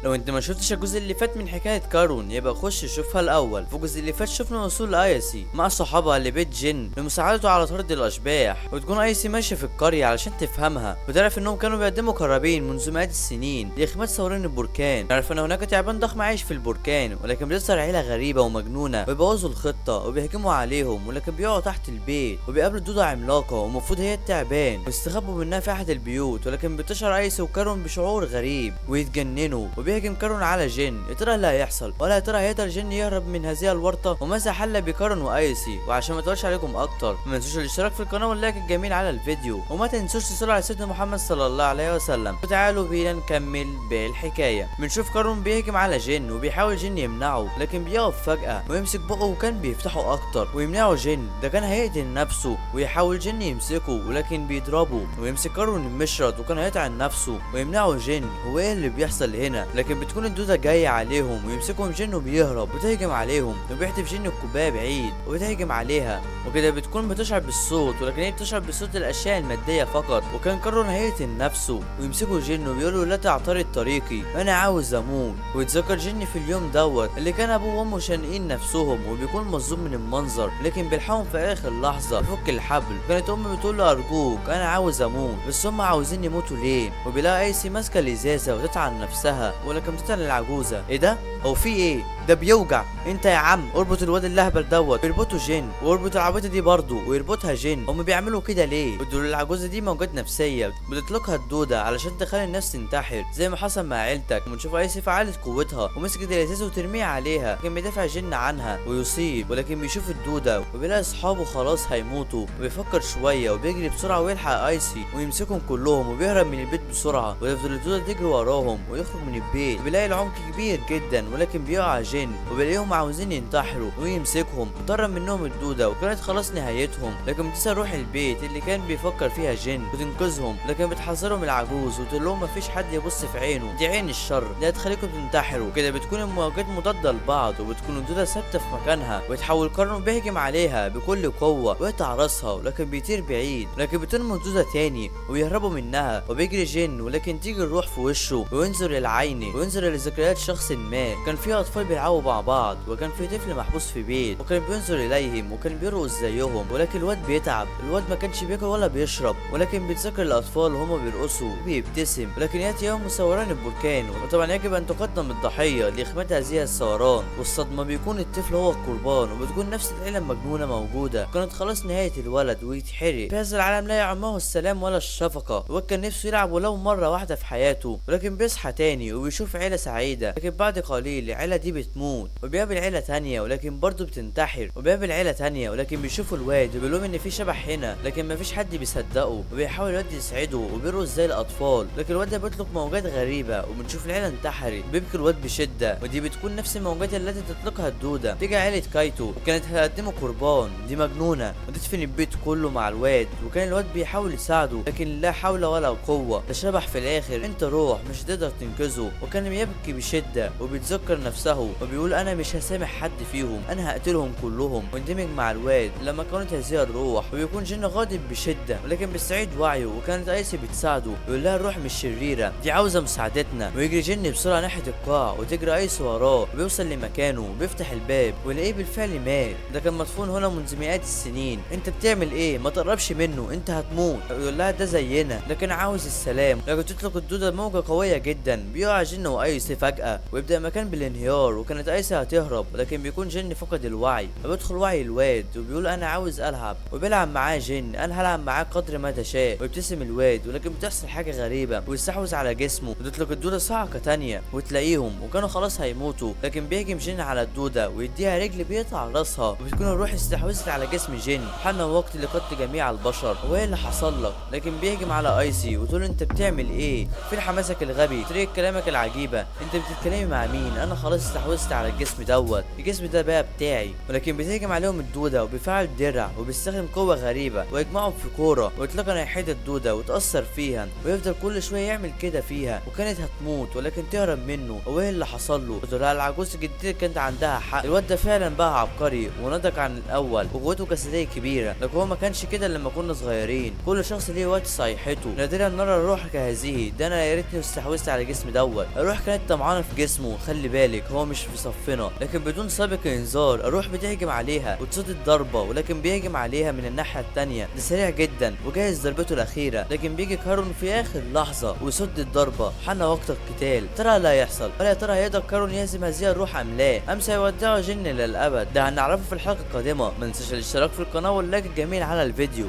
لو انت ما شفتش الجزء اللي فات من حكاية كارون يبقى خش شوفها الاول. في الجزء اللي فات شفنا وصول اياسي مع صحابها لبيت جن لمساعدته على طرد الاشباح، وتكون اياسي ماشية في القرية علشان تفهمها وتعرف انهم كانوا بيقدموا قرابين منذ مئات السنين لاخماد ثوران البركان. نعرف ان هناك تعبان ضخم عايش في البركان، ولكن بيظهر عيلة غريبة ومجنونة وبيبوظوا الخطة وبيهجموا عليهم، ولكن بيقعوا تحت البيت وبيقابلوا دودة عملاقة ومفروض هي التعبان ويستخبوا منها في احد البيوت، ولكن بتشعر ايسي وكارون بشعور غريب ويتجننوا وبيهجم كارون على جن. يا ترى اللي هيحصل؟ ولا يا ترى هيقدر جن يهرب من هذه الورطة؟ وماذا حل بكارون وايسي؟ وعشان ما اطولش عليكم اكتر ما تنسوش الاشتراك في القناة وال like الجميل على الفيديو، وما تنسوش تصلوا على سيدنا محمد صلى الله عليه وسلم. وتعالوا بينا نكمل بالحكاية. بنشوف كارون بيهجم على جن وبيحاول جن يمنعه، لكن بيقف فجأة ويمسك بقه وكان بيفتحه اكتر ويمنعه جن، ده كان هيقتل نفسه، ويحاول جن يمسكه ولكن بيضربه ويمسك كارون المشرط وكان هيطعن نفسه ويمنعه جن. هو ايه اللي بيحصل هنا؟ لكن بتكون الدودة جاية عليهم ويمسكهم جن وبيهرب وتهجم عليهم وبيحدف جن الكوباية بعيد وبتهجم عليها وكده. بتكون بتشعر بالصوت، ولكن هي بتشعر بصوت الاشياء المادية فقط. وكان كارون هيقتل نفسه ويمسكه جن وبيقول له لا تعترض طريقي انا عاوز اموت. ويتذكر جن في اليوم دوت اللي كان ابوه وامه شانقين نفسهم وبيكون مصدوم من المنظر، لكن بيلحقهم في اخر لحظة يفك الحبل. كانت امه بتقول له ارجوك انا عاوز اموت، بس هم عاوزين يموتوا ليه؟ وبيلاقي ايسي ماسكه الازازه وتطعن نفسها، ولكن بتطعن العجوزة. ايه ده؟ هو في ايه ده؟ بيوجع. انت يا عم اربط الواد اللهبل دوت، ويربطه جن، واربط العبيطه دي برضه ويربطها جن. هم بيعملوا كده ليه؟ بتقول العجوزة دي موجات نفسية بتطلقها الدودة علشان تخلي الناس تنتحر زي ما حصل مع عيلتك. ونشوف ايسي فعلت قوتها ومسكت الازازه وترميها عليها، لكن بيدافع جن عنها ويصيب، ولكن بيشوف الدودة وبيلاقي اصحابه خلاص هيموتوا، وبيفكر شوية وبيجري بسرعة ويلحق ايسي ويمسكهم كلهم وبيهرب من البيت بسرعة، ويفضل الدودة تجري وراهم ويخرج من البيت. وبيلاقي العمق كبير جدا، ولكن بيقع جن وبيلاقيهم عاوزين ينتحروا ويمسكهم، وطرد منهم الدودة وكانت خلاص نهايتهم. لكن بتسأل روح البيت اللي كان بيفكر فيها جن وتنقذهم، لكن بتحذرهم العجوز وتقول لهم مفيش حد يبص في عينه، دي عين الشر دي هتخليكم تنتحروا. كده بتكون المواجهات مضادة لبعض، وبتكون الدودة ثابتة في مكانها، ويتحول كارون بيهجم عليها بكل قوة ويقطع راسها، ولكن بيطير بعيد، لكن بتنمو الدودة تاني وبيهربوا منها، وبيجري جن ولكن تيجي الروح في وشه وينظر للعين وينظر لذكريات شخص ما. كان في اطفال بيلعبوا مع بعض، وكان في طفل محبوس في بيت وكان بينظر اليهم وكان بيرقص زيهم، ولكن الواد بيتعب، الواد ما كانش بياكل ولا بيشرب، ولكن بيتذكر الاطفال وهما بيرقصوا وبيبتسم. ولكن ياتي يوم ثوران البركان، وطبعا يجب ان تقدم الضحية لاخماد هذه الثوران، والصدمه بيكون الطفل هو القربان، وبتكون نفس العيلة المجنونة موجودة. كانت خلاص نهاية الولد ويتحرق. في هذا العالم لا يعمه السلام ولا الشفقة، الواد كان نفسه يلعب ولو مرة واحدة في حياته، ولكن بيصحى تاني وبيشوف عيله سعيدة، لكن بعد قليل العيلة دي بتموت، وبيقابل عيله تانية ولكن برضه بتنتحر، وبيقابل عيله تانية ولكن بيشوفوا الواد وبيقول لهم ان في شبح هنا، لكن مفيش حد بيصدقه، وبيحاول الواد يسعده وبيرقص زي الاطفال، لكن الواد ده بيطلق موجات غريبة، وبنشوف العيلة انتحرت. بيبكي الواد بشده، ودي بتكون نفس الموجات التي تطلقها الدودة. تيجي عيله كايتو وكانت هتقدمه قربان، دي مجنونة، وتدفن البيت كله مع الواد، وكان الواد بيحاول يساعده لكن لا حول ولا قوة، ده شبح في الاخر، انت روح مش هتقدر تنقذه. وكان يبكي بشده وبيتذكر نفسه وبيقول انا مش هسامح حد فيهم، انا هقتلهم كلهم. واندمج مع الواد لما كانت هذه الروح، وبيكون جن غاضب بشده، ولكن بيستعيد وعيه، وكانت ايسي بتساعده ويقول لها الروح مش شريرة، دي عاوزه مساعدتنا. ويجري جن بسرعة ناحية القاع وتجري ايسي وراه، وبيوصل لمكانه وبيفتح الباب ويلاقيه بالفعل مات، ده كان مدفون هنا منذ مئات السنين. انت بتعمل ايه؟ ما تقربش منه انت هتموت. يقول لها ده زينا، ده كان عاوز السلام. لكن تطلق الدودة موجه قوية جدا، بيقع جن وايسي فجاة ويبدا المكان بالانهيار، وكانت ايسي هتهرب ولكن بيكون جن فقد الوعي، فبيدخل وعي الواد وبيقول انا عاوز العب، وبيلعب معاه جن، انا هلعب معاك قدر ما تشاء. ويبتسم الواد، ولكن بتحصل حاجة غريبة ويستحوذ على جسمه، وتطلق الدودة صعقه تانية وتلاقيهم، وكانوا خلاص هيموتوا، لكن بيهجم جن على الدودة ويديها رجل بيقطع راسها، وبتكون الروح استحوذت على جسم جن. حان وقت لقتل جميع البشر، وايه اللي حصل لك؟ لكن بيهجم على ايسي وتقول انت بتعمل ايه؟ فين حماسك الغبي؟ طريقه كلامك العجيبة، انت بتتكلمي مع مين؟ انا خلاص استحوذت استحوذت على الجسم دوت، الجسم ده بقى بتاعي. ولكن بتهجم عليهم الدودة وبيفعل درع وبيستخدم قوة غريبة ويجمعهم في كورة ويطلقها ناحية الدودة وتاثر فيها، ويفضل كل شوية يعمل كده فيها، وكانت هتموت ولكن تهرب منه. وايه اللي حصل له؟ وتقول العجوز الجديدة كانت عندها حق، الواد ده فعلا بقى عبقري ونضج عن الاول وقوته جسدية كبيرة، لكن هو ما كانش كده لما كنا صغيرين. كل شخص ليه وقت صيحته، نادرا نرى الروح كهذه. ده انا يا ريتني استحوذت على جسم دوت. الروح كانت طمعانه في جسمه، خلي بالك هو مش في صفنا. لكن بدون سابق انذار الروح بتهجم عليها وتصد الضربة، ولكن بيهجم عليها من الناحية الثانية. ده سريع جدا وجاهز ضربته الاخيرة، لكن بيجي كارون في اخر لحظة ويصد الضربة. حان وقت القتال، ترى لا يحصل ولا يا ترى هيقدر كارون يهزم هذه الروح ام لا، ام سيودعه جن للابد؟ ده هنعرفه في الحلقة القادمة. ما تنساش الاشتراك في القناة وال like الجميل على الفيديو.